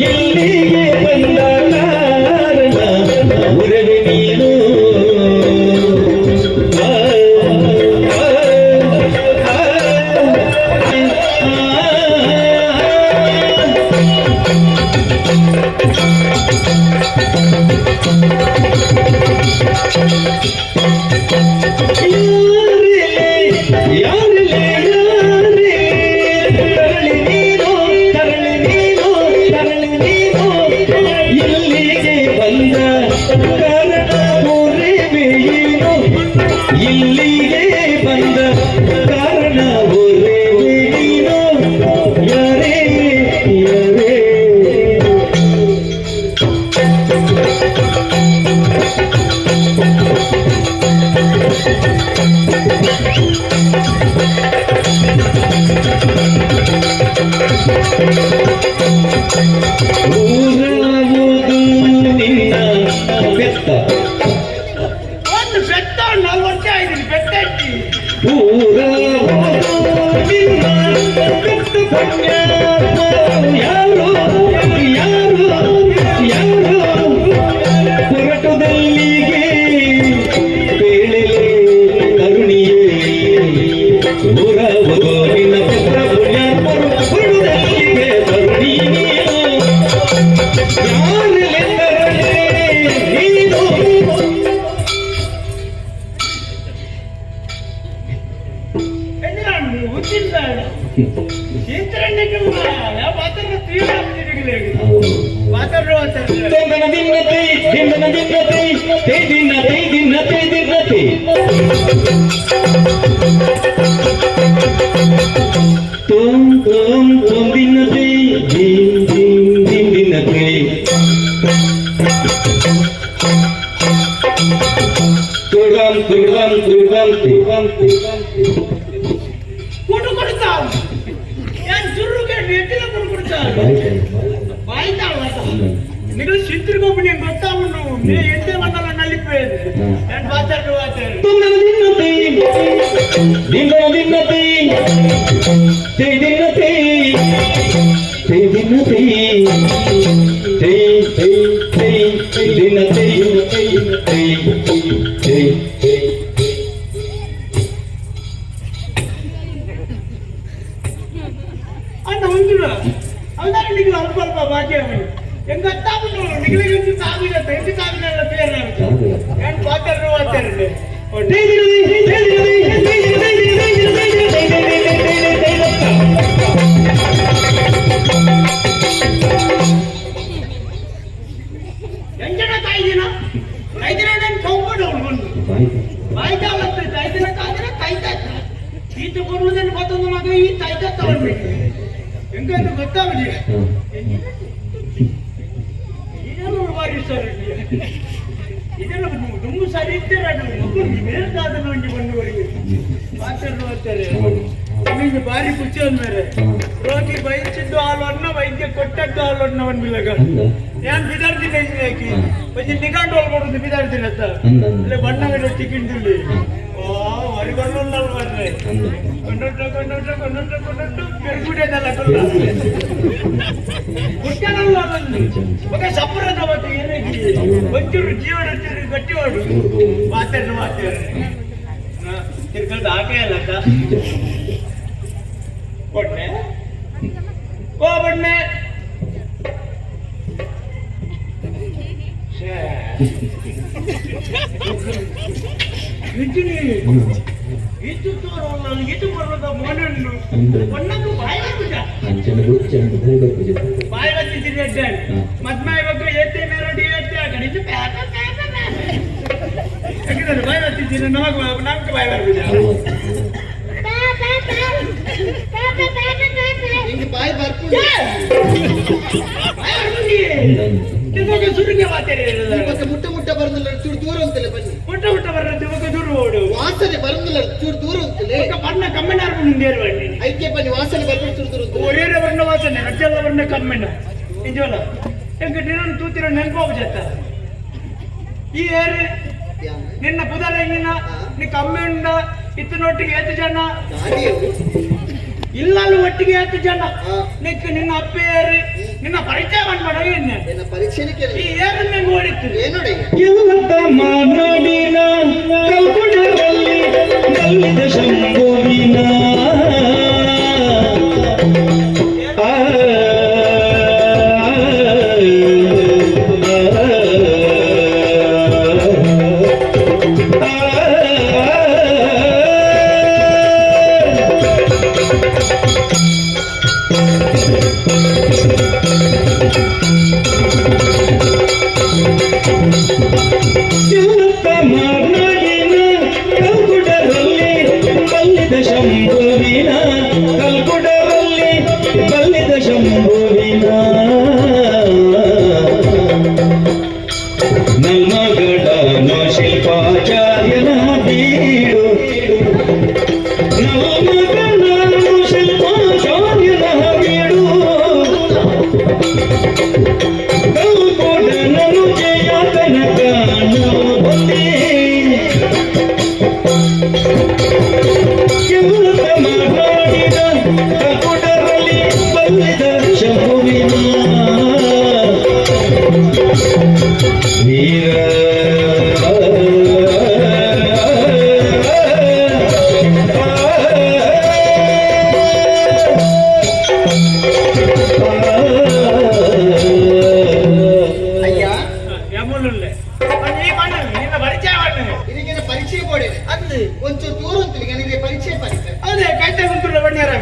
ಇಲ್ಲಿಗೆ ಬಂದ ಕಾರಣ ಉರವೆ ನೀನು. ಆ, ಆ, ಆ, ಆ. ಊರಾವುದು ನಿನ್ನ ಬೆತ್ತ. ಒಂದು ಬೆತ್ತ 4 ವರ್ಷ ಆಯ್ತು ಬೆತ್ತ ಇಟ್ಟಿ. ಊರಾವುದು ನಿನ್ನ ಬೆತ್ತ ಪುಣ್ಯಾತ್ಮರು ಯಾರು ಯಾರು ಯಾರು ಹೊರಟುದಲ್ಲಿಗೆ ಪೇಳೆಲೆ ಕರುಣಿಯೇ. ಊರಾವುದು ನಿನ್ನ ಬೆತ್ತ ಪುಣ್ಯಾತ್ಮರು ಹೊರಟುದಲ್ಲಿಗೆ ಕರುಣಿಯೇ. ಯಾರೆಲ್ಲರೇ ನೀನು? ತೊಂದನ ದಿನ್ನತೆ ದಿನ್ನನ ದಿನ್ನತೆ ತೇ ದಿನ ತೇ ದಿನ ತೇ ದಿನ್ನತೆ ತೋಂ ತೋಂ ತೋಂ ದಿನ್ನತೆ ದಿನ್ ದಿನ್ ದಿನ್ ದಿನ್ನತೆ ತುರ್ಗಂ ತುರ್ಗಂ ತುರ್ಗಂ ತುರ್ಗಂ. ಕೊಡು ಕೊಡ್ತಾವ ಏನ್ ಜುರ್ರುಗೆ ನೆಟ್ಟಿನ ಕೊಡು ಕೊಡ್ತಾವ ಬಾಯ್ತಾಳ. ನಿಗಲು ಸಿಂತಿರ್ಗೊಬ್ಬ ನೀನು ಗೊತ್ತಾವುಂಡು ನೀ ಎಂತೆ ಬಂದಲ್ಲ ನಲ್ಲಿಪ್ಪೇದು ನಾನು ಮಾತಾಡು ಮಾತಾಡು. ತೊಂದನ ದಿನ್ನತೆ ದಿನ್ನನ ದಿನ್ನತೆ ತೇ ದಿನ್ನತೆ ತೇ ದಿನ್ನತೆ ತೇ ತೇ ತೇ ದಿನ್ನತೆ ತೇ ತೇ ತೇ. ಅಣ್ಣ ಒಂದು ಅವದಾರ ನಿಗಲು ಅಲ್ಪ ಅಲ್ಪ ಬಾಕಿ ಅವನು ಹೆಂಗ ಗೊತ್ತಾವುಂಡು ನಿಗಲಿಗೆ ಸಾವಿರ ಎಂಟು ಸಾವಿರ ಪೇರ್ ಏನು ಮಾತಾಡು ಮಾತಾಡು. ತೇ ದಿನದಿ ತೇ ದಿನದಿ ತೇ ದಿನದಿ ತೇ ದಿನದಿ ತೇ ದಿನದಿ ತೇ ದಿನದಿ ತೇ ದಿನದಿ. ಎಂಜನ ತಾಯಿದಿನ ಐದಿನ ನಾನು ಕೌಂಬಡು ಅವಳು ಬಂದು ಬಾಯ್ತಾಳತ್ತ ತಾಯ್ದಿನ ತಾಯ್ದಿನ ತಾಯ್ತಾ ಈತ ಕೊಡುವುದನ್ನು ಮತ್ತೊಂದು ಮಗ ಈ ತಾಯ್ತಾ ತಗೊಂಡ್ಬಿಟ್ಟು ಹೆಂಗಂತ ಗೊತ್ತಾಗಲಿ. ಇದೆಲ್ಲ ಬಾರಿ ಸರ್, ಇದೆಲ್ಲ ತುಂಬ ಸರಿ ಇರ್ತೀರ ಮಕ್ಕಳು ಮೇಲ್ದಾದನ ಒಂಜಿ ಬಂದವರಿಗೆ ಮಾತಾಡು ಮಾತಾರೆ. ನಿಮಗೆ ಭಾರಿ ಖುಷಿ ಅಂದ್ಮೇಲೆ ರೋಗಿ ಬಯಸಿದ್ದು ಹಾಲನ್ನ ವೈದ್ಯ ಕೊಟ್ಟದ್ದು ಹಾಲನ್ನ ಒಂದು. ಏನ್ ಬಿದಾರ್ದಿನ ಹಾಕಿ ಒಂಜಿ ನಿಗಾಂಡು ಒಳಗೊಡುದು ಬಿದಾರ್ದಿನ ಅಲ್ಲೇ ಬಣ್ಣ ಟಿಕೆಟ್. ಓ ವರಿ ಬಣ್ಣ ಮಾಡ್ರೆ ಕೊಂಡೊಟ್ಟು ಕೊಂಡೊಟ್ಟು ಕೊಂಡೊಟ್ಟು ಕೊಂಡೊಟ್ಟು ಪೆರ್ಗುಡೆದಲ್ಲ ಗುಟ್ಟನಲ್ಲ ಬಂದು ఒక ಸಪುರದ ಮತ್ತೆ ಏನಾಗಿ ಒಂಚೂರು ಜೀವನ ಒಂಚೂರು ಗಟ್ಟಿವಾಡು ಮಾತಾಡ್ರು ಮಾತಾಡ್ರಿ ತಿರ್ಗಲ್ದು ಹಾಕೇ ಅಲ್ಲ ಕೊಟ್ಟೆ ಓ ಬಣ್ಣೆ. ಇತ್ತು ತೋರಲ್ಲ ಇದು ಬರೋದ ಮೋನಣ್ಣು ಬಣ್ಣದ್ದು ಬಾಯಿ ಬರ್ಬಿಟ್ಟ. ಬಾಯಿ ಬರ್ತಿದ್ದೀರಿ ಅಡ್ಡ ಮದ್ಮ ಇವಾಗ ಏತೆ ಮೇರಡಿ ಏತೆ ಆ ಕಡೆ ಇದು ಪ್ಯಾಕ ಪ್ಯಾಕ ಪ್ಯಾಕ. ಯಾಕಂದ್ರೆ ಬಾಯಿ ಬರ್ತಿದ್ದೀರಿ ನಮಗ್ ನಮ್ಗೆ ಬಾಯಿ ಬರ್ಬಿಟ್ಟ. ಹಿಂಗೆ ಬಾಯಿ ಬರ್ಕೊಂಡು ಬಾಯಿ ಬರ್ಬಿಟ್ಟಿ ತಿರುವಾಗ ಸುರುಗೆ ಮಾತಾಡಿ. ಮತ್ತೆ ಮುಟ್ಟ ಮುಟ್ಟ ಬರಂದಿಲ್ಲ, ಚೂರು ದೂರ ಅಂತಲೇ ಬನ್ನಿ. ಮುಟ್ಟ ಮುಟ್ಟ ಬರ್ರ ತಿರುವಾಗ ದೂರ ಓಡು. ವಾಸನೆ ಬರಂದಿಲ್ಲ, ಚೂರು ದೂರ ಅಂತಲೇ. ఒక ಬಣ್ಣ ಕಮ್ಮಿನಾರು ಮುಂದೇರು ಬನ್ನಿ. ಐಕೆ ಬನ್ನಿ, ವಾಸನೆ ಬರ್ಬಿಟ್ಟು ಚೂರು ದೂರ ಅಂತಲೇ. ಒರೇರ ವರ್ಣ ವಾಸನೆ ರಜ್ಜಲ್ಲ ವರ್ಣ ಕಮ್ಮಿನ ನಿಜವಲ್ಲ ಎಂಕ ನಿನ್ನ ತೂತಿರ ನೆನಪು ಜತ್ತ ಈ ಏರು ನಿನ್ನ ಪುದರ ನಿನ್ನ ನೀ ಕಮ್ಮಿ ಉಂಡ ಇತ್ತನೊಟ್ಟಿಗೆ ಏತು ಜನ? ಗಾಡಿಯು. ಇಲ್ಲಲ್ಲಿ ಒಟ್ಟಿಗೆ ಏತು ಜನ? ಹಾ. ನಿಕ್ ನಿನ್ನ ಅಪ್ಪ ಏರು ನಿನ್ನ ಪರಿಚಯ ಮಾಡ ನನ್ನ ಪರೀಕ್ಷೆಗೆ. ಈ ಏರು ನಂಗೆ ಓಡಿತ್ತು. ಏನೋಡಿ. ಎಲ್ಲತ್ತ ಮಾನಾಡಿನ ಕಲ್ಗುಡರಲ್ಲಿ ನಲ್ಲಿದ ಶಂಭುವಿನ ಆ, ಆ, ಎಲ್ಲತ್ತ ಮಾನಾಡಿನ ಕಲ್ಗುಡರಲ್ಲಿ ಮಲ್ಲಿದ ಶಂಭುವಿನ.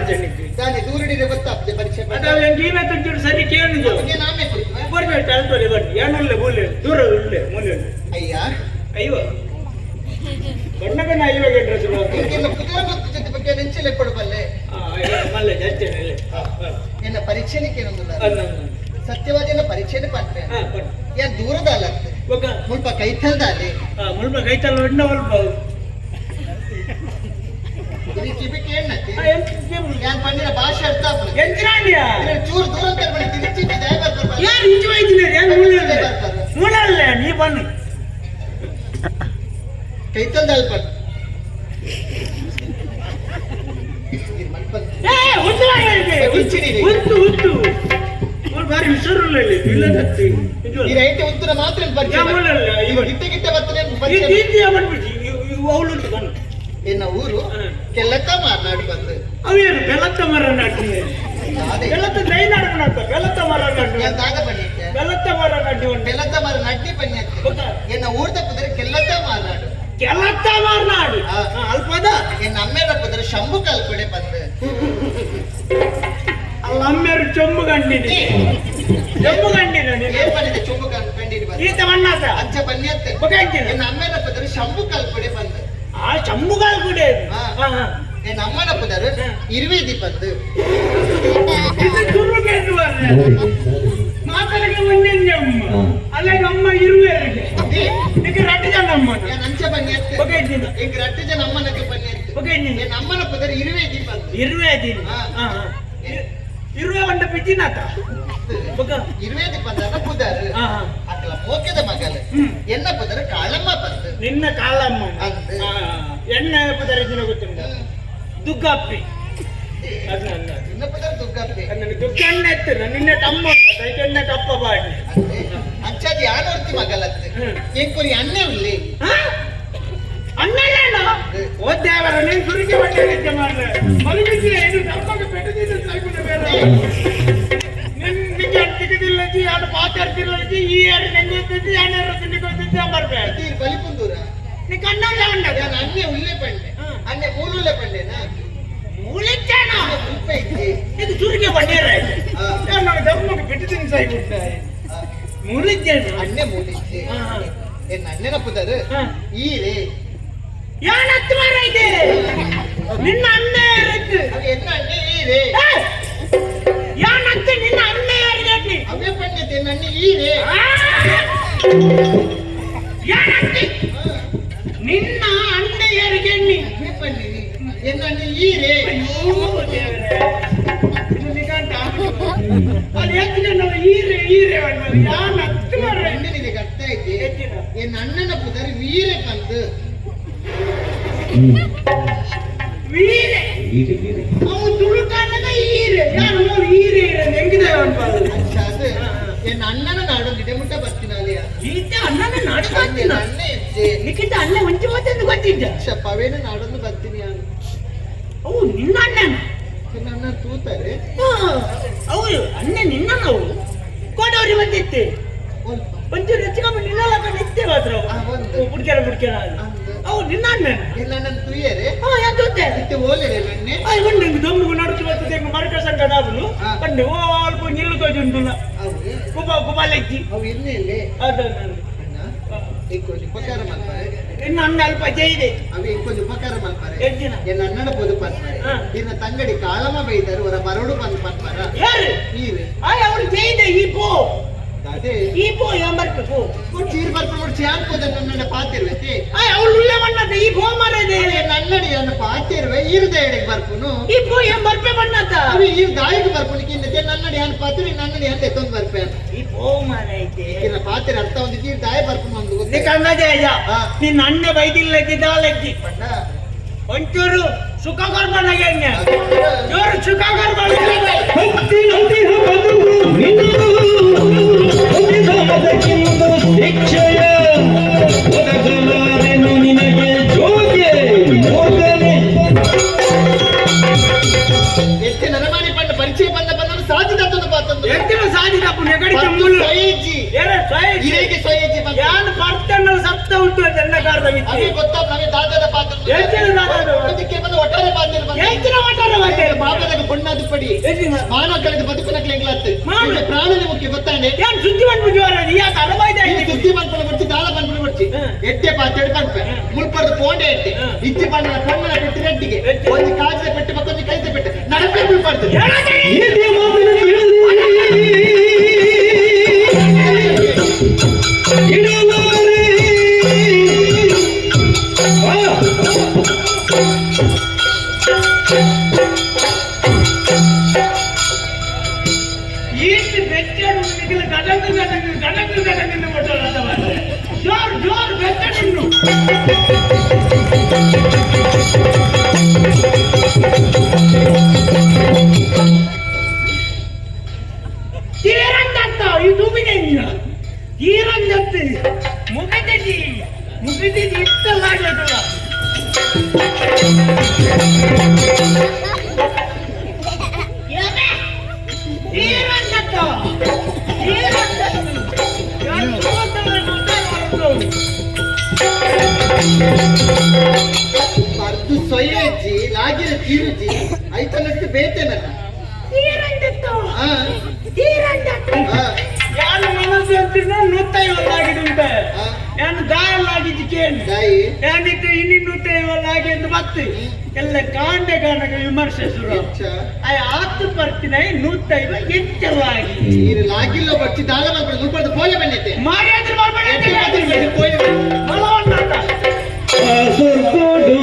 ಪಂಚನಿಗೆ ದಾನೆ ದೂರಡಿರೆ ಗೊತ್ತಾಗ್ತದೆ ಪರೀಕ್ಷೆ ಅದು ಎಂಗೆ ತುಂಚೂರು ಸರಿ ಕೇಳಿದ್ದು ನಾಮೆ ಕುಡಿತುವೆ ಬರ್ಬೇಕು ಅಲ್ಪದೆ ಬನ್ನಿ ಏನುಳ್ಳೆ ಮೂಲೆ ದೂರ ಉಳ್ಳೆ ಮೂಲೆ ಅಯ್ಯ ಅಯ್ಯೋ ಬಣ್ಣ ಬಣ್ಣ ಅಯ್ಯೋ ಡ್ರೆಸ್ ಇಂಕೆಲ್ಲ ಕುದುರೆ ಗೊತ್ತು ಜೊತೆ ಬಗ್ಗೆ ನೆಂಚಲೆ ಕೊಡಬಲ್ಲೆ ಮಲ್ಲೆ ಜಾಸ್ತಿ ಇಲ್ಲ ಎನ್ನ ಪರೀಕ್ಷೆನಿಗೆ ಏನೊಂದಿಲ್ಲ ಸತ್ಯವಾದ ಪರೀಕ್ಷೆನೆ ಪಂಪೆ ಏನ್ ದೂರದ ಅಲ್ಲತ್ತೆ ಮುಲ್ಪ ಕೈತಲ್ದ ಅಲ್ಲಿ ಮುಲ್ಪ ಕೈತಲ್ಲ ಒಣ್ಣ ಮುಲ್ಪ ಕಿಬಿ ಕೇಳ್ನತ್ತೆ ಯಾನ್ ಪಂಡಿನ ಭಾಷೆ ಅರ್ಥ ಆಪುನ ಎಂಚಿನಾಂಡಿಯ ಚೂರು ದೂರ ಅಂತ ಬನ್ನಿ ತಿರುಚಿ ದಯ ಬರ್ತಾರೆ ಯಾರು ಇಂಚು ವೈದ್ಯರು ಯಾರು ಮೂಲೆ ಮೂಲೆ ನೀ ಬನ್ನಿ ಕೈತಲ್ದ ಅಲ್ಪ ಉತ್ತು ಉತ್ತು ಬಾರಿ ಹುಷಾರುಲ್ಲ ಇಲ್ಲಿ ಇಲ್ಲ ಈ ರೈಟ್ ಉತ್ತರ ಮಾತ್ರ ಪರಿಚಯ ಗಿಟ್ಟ ಗಿಟ್ಟ ಬರ್ತದೆ ಅವಳು ಬನ್ನಿ ಎನ್ನ ಊರು ಕೆಲ್ಲಕ್ಕ ಮಾರ್ನಾಡು ಬಂದು ಅವೇನು ಬೆಲ್ಲತ್ತ ಮರ ನಾಟಿ ಬೆಲ್ಲತ್ತ ದೈನಾಡು ನಾಟ ಬೆಲ್ಲತ್ತ ಮರ ನಾಟಿ ದಾದ ಬನ್ನಿತ್ತೆ ಬೆಲ್ಲತ್ತ ಮರ ನಾಟಿ ಉಂಟು ಬೆಲ್ಲತ್ತ ಮರ ನಡ್ಡಿ ಬನ್ನಿ ಎನ್ನ ಊರ್ದ ಪುದರೆ ಕೆಲ್ಲತ್ತ ಮಾರ್ನಾಡು ಕೆಲ್ಲತ್ತ ಮಾರ್ನಾಡು ಅಲ್ಪದ ಎನ್ನ ಅಮ್ಮೇರ ಪುದರೆ ಶಂಭು ಕಲ್ಪಡೆ ಬಂದು ಅಲ್ಲ ಅಮ್ಮೇರು ಚೊಂಬು ಗಂಡಿನಿ ಚೊಂಬು ಗಂಡಿನ ಏನ್ பண்ணிದೆ ಚೊಂಬು ಕಂಡಿನಿ ಬಂದು ಈತ ಮಣ್ಣಾತ ಅಜ್ಜ ಬನ್ನಿಯತ್ತೆ ಎನ್ನ ಅಮ್ಮೇರ ಪುದರೆ ಶಂಭು ಕಲ್ಪಡೆ ಬಂದು ಆ ಶಂಭು ಕಲ್ಪಡೆ என் அம்மன புதரு இருவேதி பந்து ಇದು ತುರು ಕೇಳುವ ಮಾತರಿಗೆ ಒಂದೇ ಅಮ್ಮ ಅಲ್ಲ ನಮ್ಮ ಇರುವೆರಿಗೆ ನಿಕ್ಕೆ ರಟ್ಟು ಜನ ಅಮ್ಮನ என் அஞ்ச ಬನ್ನಿಯತ್ತೆ எங்க ரட்டு ஜன அம்மனுக்கு ಬನ್ನಿಯತ್ತೆ என் அம்மன புதர் இருவேதி பந்து ಇರುವೇದಿ ಇರುವೆ వంట పిచ్చినాತ ಇರುವೇದಿ ಪಂದನ ಪುದರ್ ಅಕಲ ಮೋಕೆದ ಮಗಲ್ ಎನ್ನ ಪುದರ್ ಕಾಳಮ್ಮ ಬಂದು ನಿನ್ನ ಕಾಳಮ್ಮ ಎಣ್ಣ ಪುದರ್ ಇದ್ದಿನ ಗೊತ್ತುಂಟ ದುಗ್ಗಪ್ಪಿ ನಿನ್ನ ಪುದರ್ ದುಗ್ಗಪ್ಪಿ ನನ್ನ ದುಗ್ಗಣ್ಣ ಎತ್ತಿರ ನಿನ್ನ ತಮ್ಮ ಕೈಕಣ್ಣ ಕಪ್ಪ ಬಾಡಿ ಅಂಚಾದಿ ಯಾನೊರ್ತಿ ಮಗಲತ್ತೆ ಎಂಕೊರಿ ಅಣ್ಣೆ ಉಲ್ಲಿ ಅಣ್ಣನ ಓದ್ದೇವರ ನೀನು ಸುರಿಗೆ ಬಟ್ಟೆ ಮಾಡ್ರೆ ಮಲಗಿದ್ರೆ ಇದು ನಮ್ಮಗೆ ಪೆಟ್ಟದಿದ್ದು ಸಾಯ್ಕೊಂಡು ಬೇರೆ ನಿನ್ಗೆ ಅಂತಿಕದಿಲ್ಲಜಿ ಯಾರು ಮಾತಾಡ್ತಿರ್ಲಜಿ ಈ ಯಾರು ನಂಗೆ ಗೊತ್ತಿದ್ದು ಯಾರು ತಿಂಡಿ ಗೊತ್ತಿದ್ದು ಬರ್ಬೇಕು ತೀರ್ ಬಲಿಪುಂದೂರ ನೀ ಕಣ್ಣಲ್ಲ ಉಂಡ ನಾನು ಅನ್ನೆ ಉಲ್ಲೆ ಪಂಡೆ ಅನ್ನೆ ಮೂಲುಲ್ಲೆ ಪಂಡೆನಾ ಮೂಲಿಚ್ಚಾನ ಉಪ್ಪೆ ಇದ್ದಿ ಇದು ಸುರಿಗೆ ಬಣ್ಣೀರ ನಾನು ಧರ್ಮಕ್ಕೆ ಪೆಟ್ಟು ಸಾಯ್ಬಿಟ್ಟೆ ಮೂಲಿದ್ದೇನೆ ಅಣ್ಣೆ ಮೂಲಿಜ್ಜಿ ಎನ್ನ ಅಣ್ಣನ ಪುದರ್ ಈರೇ ಯಾನತ್ತು ಮಾರೈತೆ ನಿನ್ನ ಅಣ್ಣ ಯಾರದ್ದು ಎನ್ನ ಅಣ್ಣೆ ಈರೇ ಯಾನತ್ತು ನಿನ್ನ ಅಣ್ಣ ಯಾರಿಗೆ ಅವೇ ಪಂಡಿತ ಎನ್ನ ಅಣ್ಣೆ ಈರೇ ಯಾನತ್ತು ನಿನ್ನ ಅಣ್ಣ ಯಾರಿಗೆ ಅವೇ ಪಂಡಿನಿ ಎನ್ನ ಅಣ್ಣೆ ಈರೇ ಅಯ್ಯೋ ದೇವರೇ ಇದು ನಿಗಂಟ ಅದು ಹೆಚ್ಚಿನ ನಾವು ಈರೆ ಈರೆ ಯಾನತ್ತು ಮಾರೈತೆ ಅಣ್ಣನಿಗೆ ಅರ್ಥ ಐತಿ ಎನ್ನ ಅಣ್ಣನ ಪುದರ್ ವೀರೆ ಬಂದು ವೀರೆ ಅವು ತುಳುಕಾನದ ಈರೆ ಯಾರು ಮೂರು ಈರೆ ಈರೆ ಹೆಂಗಿದೆ ಅದು ಎನ್ನ ಅಣ್ಣನ ನಾಡು ಗಿಡಮುಟ್ಟ ಬರ್ತೀನ ಈತ ಅಣ್ಣನ ನಾಡು ಬರ್ತೀನ ಅಣ್ಣ ಇದ್ದೆ ನಿಕ್ಕಿಂತ ಅಣ್ಣ ಒಂಚೆ ಮಾತಂದು ಗೊತ್ತಿದ್ದ ಪವೇನ ನಾಡೊಂದು ಬರ್ತೀನಿ ಅವು ನಿನ್ನ ಅಣ್ಣನ ನಿನ್ನ ಅಣ್ಣ ತೂತಾರೆ ಅವು ಅಣ್ಣ ನಿನ್ನ ನಾವು ಕೋಟವ್ರಿ ಬಂದಿತ್ತೆ ಒಂಚೂರು ಹೆಚ್ಚು ಕಮ್ಮಿ ನಿನ್ನಲ್ಲ ನಿತ್ತೆ ಮಾತ್ರ ಬುಡ್ಕೆರ ಬುಡ್ಕೆರ ಅವು ನಿನ್ನ ಅಣ್ಣನ ಎಲ್ಲ ನನ್ನ ತುಯ್ಯರೆ ಹಾ ಯಾಕೆ ಗೊತ್ತೇ ಇತ್ತೆ ಓಲೆರೆ ನನ್ನೆ ಒಂದು ದೊಂಬು ನಡುಕು ಬರ್ತದೆ ಮರಕ ಸಂಕಟ ಆಗುನು ಕಂಡು ಓ ಅಲ್ಪ ನಿಲ್ಲು ತೋಜುಂಟುಲ್ಲ ಕುಬ ಕುಬಾಲೆಜ್ಜಿ ಅವು ಎಣ್ಣೆಯಲ್ಲಿ ಅದು ಅಣ್ಣ ಇಂಕೊಂಜಿ ಉಪಕಾರ ಮಲ್ಪಾರೆ ಇನ್ನು ಅಣ್ಣ ಅಲ್ಪ ಜೈದೆ ಅವು ಇಂಕೊಂಜಿ ಉಪಕಾರ ಮಲ್ಪಾರೆ ಎಷ್ಟಿನ ಎನ್ನ ಅಣ್ಣನ ಪೊದು ಪನ್ಪಾರೆ ಇನ್ನ ತಂಗಡಿ ಕಾಳಮ್ಮ ಬೈದರು ಅವರ ಬರೋಡು ಬಂದು ಪನ್ಪಾರ ಯಾರು ನೀವೇ ಆಯ್ ಅವಳು ಜೈದೆ ಈ ಪೋ ಅದೇ ಈ ಪೋ ಎಂಬರ್ಪು ಪೋ ಚೀರ್ ಬರ್ಪ ನೋಡಿ ಚಾನ್ ಪೋದ ನನ್ನ ಪಾತಿರ್ವತಿ ಆಯ್ ಅವಳು ಉಳ್ಳೆ ಬಣ್ಣದ ಈ ಪೋ ಮರದೆ ನನ್ನಡಿ ನನ್ನ ಪಾತಿರ್ವೆ ಈರ್ದ ಎಡೆಗೆ ಬರ್ಪುನು ಈ ಪೋ ಎಂಬರ್ಪೆ ಬಣ್ಣದ ಅవి ಈರ್ ದಾಯಿಗೆ ಬರ್ಪುನು ಕಿನ್ನತೆ ನನ್ನಡಿ ಹನ್ ಪಾತಿರಿ ನನ್ನಡಿ ಹನ್ ಎತ್ತೊಂದು ಬರ್ಪೆ ಈ ಪೋ ಮರೈತೆ ಕಿನ್ನ ಪಾತಿರ ಅರ್ಥ ಒಂದು ಈರ್ ದಾಯ ಬರ್ಪುನು ಒಂದು ನೀ ಗೊತ್ತೇ ಕನ್ನಜ ನಿನ್ನ ಅಣ್ಣ ಬೈದಿಲ್ಲ ದಾಲಜ್ಜಿ ಬಣ್ಣ ಒಂಚೂರು ಸುಖ ಕರ್ಮನಾಗೆ ಜೋರು ಸುಖ ಕರ್ಮ ಶಿಕ್ಷೆಯ ಒದಗಲಾರೆನು ನಿನಗೆ ಜೋಗೆ ಮೂರ್ಖನೇ. ಎತ್ತೆ ನರಮಾನಿ ಪಂಡ ಪರಿಚಯ ಬಂದ ಬಂದನು ಸಾಧಿದ ಪಾತಂದು ಎತ್ತಿನ ಸಾಧಿದಪ್ಪ ನೆಗಡಿ ಮೂಲ ಸೈಜಿ ಏನ ಸಾಯಿಜಿ ಇರೇಗೆ ಸೈಜಿ ಬಂದ ಯಾನ್ ಪರ್ತಣ್ಣನ ಸಪ್ತ ಉಂಟು ಅಂತ ಎಲ್ಲ ಕಾರದ ಅವೇ ಗೊತ್ತಾ ನಮಗೆ ದಾದಾದ ಪಾತ್ರ ಎತ್ತಿನ ದಾದಾದ ಅದಕ್ಕೆ ಬಂದು ಒಟ್ಟಾರೆ ಪಾತ್ರ ಬಂದ ಎತ್ತಿನ ಒಟ್ಟಾರೆ ಪಾತ್ರ ಪಾಪದ ಪೊಣ್ಣಾದು ಪಡಿ ಮಾನವ ಕಳೆದ ಬದುಕುನ ಕ್ಲೇಂಗ್ಲಾತ್ ಪ್ರಾಣದ ಮುಖ್ಯ ಗೊತ್ತಾಂಡೆ ಏನ್ ಸುದ್ದಿ ಮಾಡ್ಬಿಟ್ಟು ಯಾ ತಲಬಾಯ್ದ ಸುದ್ದಿ ಮನ್ಪುನ ಬರ್ಚಿ ದಾಲ ಮನ್ಪುನ ಬರ್ಚಿ ಎಟ್ಟೆ ಪಾತೆಡ್ ಪನ್ಪೆ ಮುಲ್ಪರ್ದು ಪೋಂಡೆ ಎಟ್ಟೆ ಇಜ್ಜಿ ಪಣ್ಣನ ಪೊಣ್ಣನ ಪೆಟ್ಟು ರೆಡ್ಡಿಗೆ ಒಂಜಿ ಕಾಜಿದ ಪೆಟ್ಟು ಮತ್ತೊಂದು ಕೈದ ಪೆಟ್ಟು ನಡಪೆ ಮುಲ್ಪರ್ದು ಎದೆ ಮಾತನ ತಿಳಿದಿ ಇಡಲಾರೆ. ಆ. ಈಟ್ ಬೆಚ್ಚಡು ನಿಗಲ ಗಡಂಗು ಗಡಂಗು ಗಡಂಗು ಗಡಂಗು ಕೊಟ್ಟಲ್ಲ ಜೋರ್ ಜೋರ್ ಬೆಚ್ಚಡು. ತೀರಂದತ್ತ ಇದು ತೀರಂದತ್ತು ಮುಗಿದಿದ್ದಿ ಮುಗಿದಿದ್ದಿ ಇತ್ತಲ್ಲ ಆಗ್ಲತ್ತಲ್ಲ. ತೀರಂದತ್ತ ತೀರಂದತ್ತು ಮರ್ದು ಸೊಯ್ಯಜ್ಜಿ ಲಾಗಿನ ತೀರುಜಿ ಐತನಟ್ಟು ಬೇತೇನಲ್ಲ. ತೀರಂದತ್ತು ಹಾ ತೀರಂದತ್ತು ಹಾ ಯಾರು ಮನಸ್ಸು ಅಂತಿನ ನೂತೈವಲ್ಲಾಗಿದುಂಟ ನಾನು ದಾಯಲ್ಲಾಗಿದ್ದು ಕೇಳಿ ದಾಯಿ ಯಾನಿತ್ತು ಇನ್ನಿ ನೂತೈವಲ್ಲಾಗಿ ಎಂದು ಮತ್ತೆ ಎಲ್ಲ ಕಾಂಡ ಕಾಂಡಗ ವಿಮರ್ಶೆ ಶುರು. ಹೆಚ್ಚ ಆಯ್ ಆತು ಬರ್ತಿನ ನೂತೈವ ಹೆಚ್ಚಲಾಗಿ ನೀರು ಲಾಗಿಲ್ಲ ಬರ್ಚಿ ದಾಲ ಮನ್ಪುನ ಮುಲ್ಪರ್ದು ಪೋಲೆ ಬನ್ನೈತೆ ಮಾರ್ಯಾದ್ರೆ ಮಾಡ್ಬೇಡ. ಎಟ್ಟೆ ಪಾತೆಡ್ ಪೋಲೆ ಬನ್ನಿ. ಬಲವನ್ನಾಟ. ಸ್ವರ್ಗೋಡು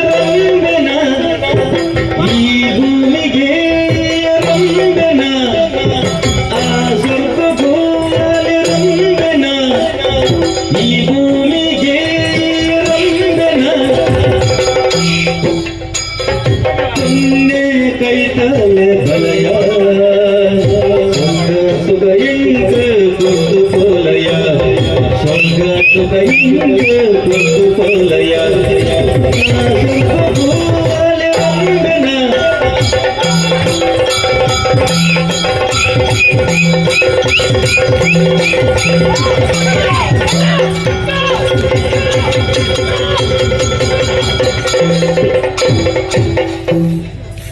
ರಂಗನ ಈ ಭೂಮಿಗೆ ರಂಗನ ಆ ಸ್ವರ್ಗೋ ರಂಗನ ಈ ಭೂಮಿಗೆ ರಂಗನ ಪುಣ್ಯ ಕೈತಲೆ ಬಲಯ ಸ್ವರ್ಗ ಸುಖ ಇಂಕ ಕೊಟ್ಟು ಪೋಲಯ ಸ್ವರ್ಗ ಸುಖ ಇಂಕ ಕೊಟ್ಟು ಪೋಲಯ ರಂಗನ.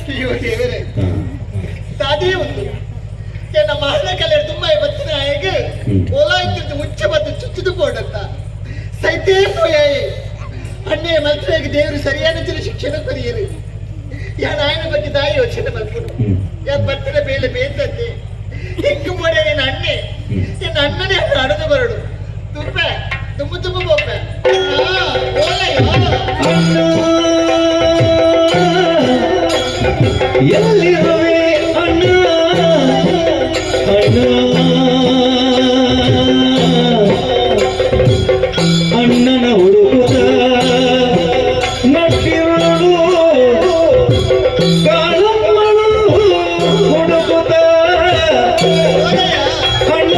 ಅಯ್ಯೋ ದೇವರೇ, ತಾದೇ ಒಂದು ಎನ್ನ ಮಹನ ಕಲೆರ್ ತುಂಬ ಬತ್ತಿನ ಆಯಗ ಓಲಾ ಇತ್ತಿದ್ದು ಉಚ್ಚ ಬತ್ತು ಚುಚ್ಚುದು ಪೋಡತ್ತ ಸೈತೇ ಪೋಯಾಯಿ ಅಣ್ಣೆ ಮಲ್ತ್ರೆಗೆ ದೇವರು ಸರಿಯಾದ ಚಿರ ಶಿಕ್ಷಣ ಕೊರಿಯರು. ಯಾನ್ ಆಯನ ಬಗ್ಗೆ ತಾಯಿ ಯೋಚನೆ ಮಲ್ಪುನು ಯಾನ್ ಬತ್ತಿನ ಬೇಲೆ ಬೇತಂತೆ ಹಿಂಗು ಮೋಡೆ ನಿನ್ನ ಅಣ್ಣೆ ನಿನ್ನ ಅಣ್ಣನೇ ಅಡದು ಬರಡು ತುಪ್ಪೆ ತುಂಬ ತುಂಬ ಬೋಪೆ ಓಲಯ್ಯೋ. ಅಣ್ಣ ಎಲ್ಲಿರುವೆ ಅಣ್ಣ ಅಣ್ಣ ಅಣ್ಣನ ಹುಡುಕುತ್ತ ನಟ್ಟಿರುಳು ಕಾಳಮ್ಮಳು ಹುಡುಕುತ್ತ ಓಲಯ್ಯ ಅಣ್ಣ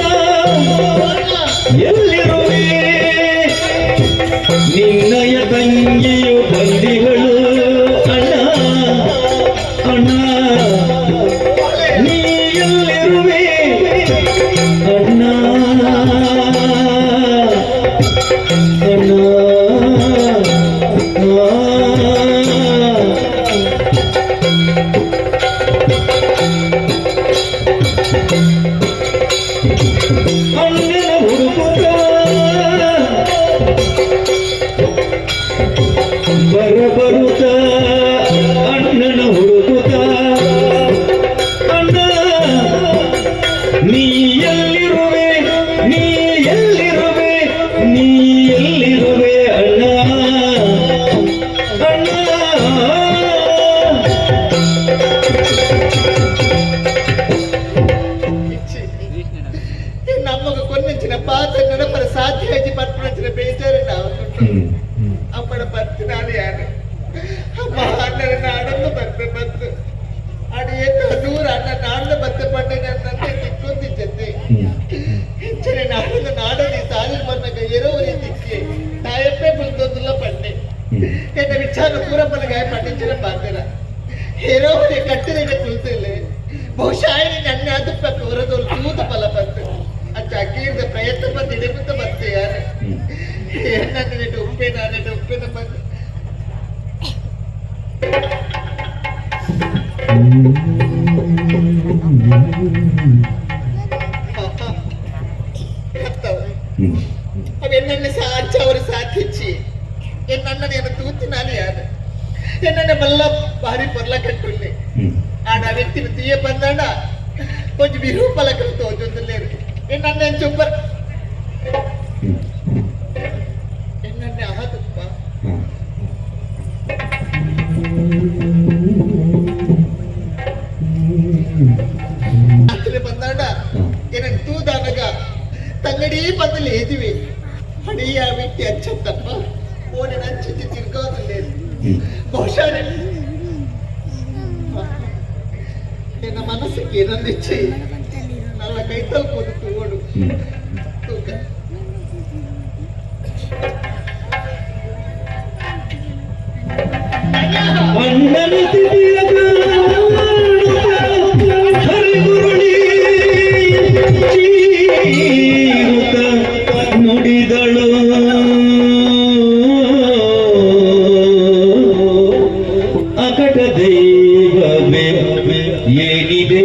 ಅಣ್ಣ ಎಲ್ಲಿರುವೆ ನಿನ್ನಯ ತಂಗಿಯು ಬಂದಿಗಳು ಅಣ್ಣ ಅಣ್ಣ ನೀ ಎಲ್ಲಿರುವೆ ಅಣ್ಣ ಅಣ್ಣ ಅಣ್ಣನ ಹುಡುಕುತ್ತ ಬರಬರುತ್ತ ಅಣ್ಣನ ಹುಡುಕುತ್ತ ಅಣ್ಣ ನೀ ಎಲ್ಲಿರುವೆ ನೀ ಎಲ್ಲಿರುವೆ ನೀ ಎಲ್ಲಿರುವೆ ಅಣ್ಣ ಅಣ್ಣ. ಇಚ್ಚಿ ನಮ್ಮಗ ಕೊನ್ನಿಂಚಿನ ಪಾತ್ರ ನಡಪರ ಸಾಧ್ಯ ಆಗಿ ಪರ್ಪಣಂಚಿನ ಬೇಜಾರು ನಾವು ಅಮ್ಮನ ಬರ್ತಿನಾಳು ಯಾರು ಅಮ್ಮ ಅಣ್ಣನ ನಾಡನ್ನು ಬರ್ತೆ ಬಂತು ಅಡು ಎತ್ತ ದೂರ ಅಣ್ಣ ನಾಡನ್ನು ಬತ್ತೆ ಪಂಡೆ ನನ್ನಂತೆ ತಿಕ್ಕೊಂದಿದ್ದೆ ಹೆಚ್ಚನೆ ನಾಡನ್ನು ನಾಡಲಿ ಸಾಲಿ ಬಂದಾಗ ಎರೋರಿ ತಿಕ್ಕಿ ತಾಯಪ್ಪೆ ಬುಲ್ದೊಂದುಲ್ಲ ಪಂಡೆ ಎನ್ನ ವಿಚಾರ ಪೂರಪ್ಪನ ಗಾಯ ಪಂಡಿಂಚಿನ ಪಾತ್ರ ಎರೋರಿ ಕಟ್ಟಿದ ಕುಲ್ತಿಲ್ಲ ಬಹುಶಃ ನನ್ನ ಅದು ಹೊರದೊಂದು ತೂತ ಫಲ ಬಂತು ಅಚ್ಚ ಅಕ್ಕೀರ್ದ ಪ್ರಯತ್ನ ಬಂದು ಇಡಮುತ್ತ ಬಂತು ಯಾರು ನನ್ನ ಉಪ್ಪಿನ ನನ್ನ ಉಪ್ಪಿನ ಬಂದು. ಅತ್ತವ ಅವ ಎನ್ನನ್ನೇ ಸಾಚ ಅವರು ಸಾಥಿಚ್ಚಿ ಎನ್ನಣ್ಣನ ಏನು ತೂತಿನಾನೆ ಯಾರು ಎನ್ನನ್ನೇ ಮಲ್ಲ ಭಾರಿ ಪೊರ್ಲ ಕಟ್ಟುಲ್ಲೆ. ಆಡ ವ್ಯಕ್ತಿನ ತೀಯ ಬಂದಾಂಡ కొంచెం విరూపలకలు తోచుందలేరు. ఎన్నన్నే చెప్పరు, ఎన్నన్నే ఆహతుప్ప. ರಾತ್ರಿ ಬಂದಾಂಡ ಏನನ್ ತೂದಾನಗ ತಂಗಡಿ ಬಂದು ಏದಿವಿ ಅಡಿ. ಆ ವ್ಯಕ್ತಿ ಅಚ್ಚತ್ತಪ್ಪ ಓನೆ ನಂಚಿಚ್ಚಿ ತಿರ್ಗೋದಿಲ್ಲ. ಬಹುಶಃ ನಿನ್ನ ಮನಸ್ಸಿಗೆ ಏನಂದಿಚ್ಚಿ ನನ್ನ ಕೈ ತಲುಪೋದು ತೂವಡು ತೂಕ. ಅಣ್ಣನ ಸ್ಥಿತಿಯ ಹರಿಗುರುಳಿ ಚೀರುತ ನುಡಿದಳು, ಅಕಟ ದೈವವೇ, ಏನಿದೆ?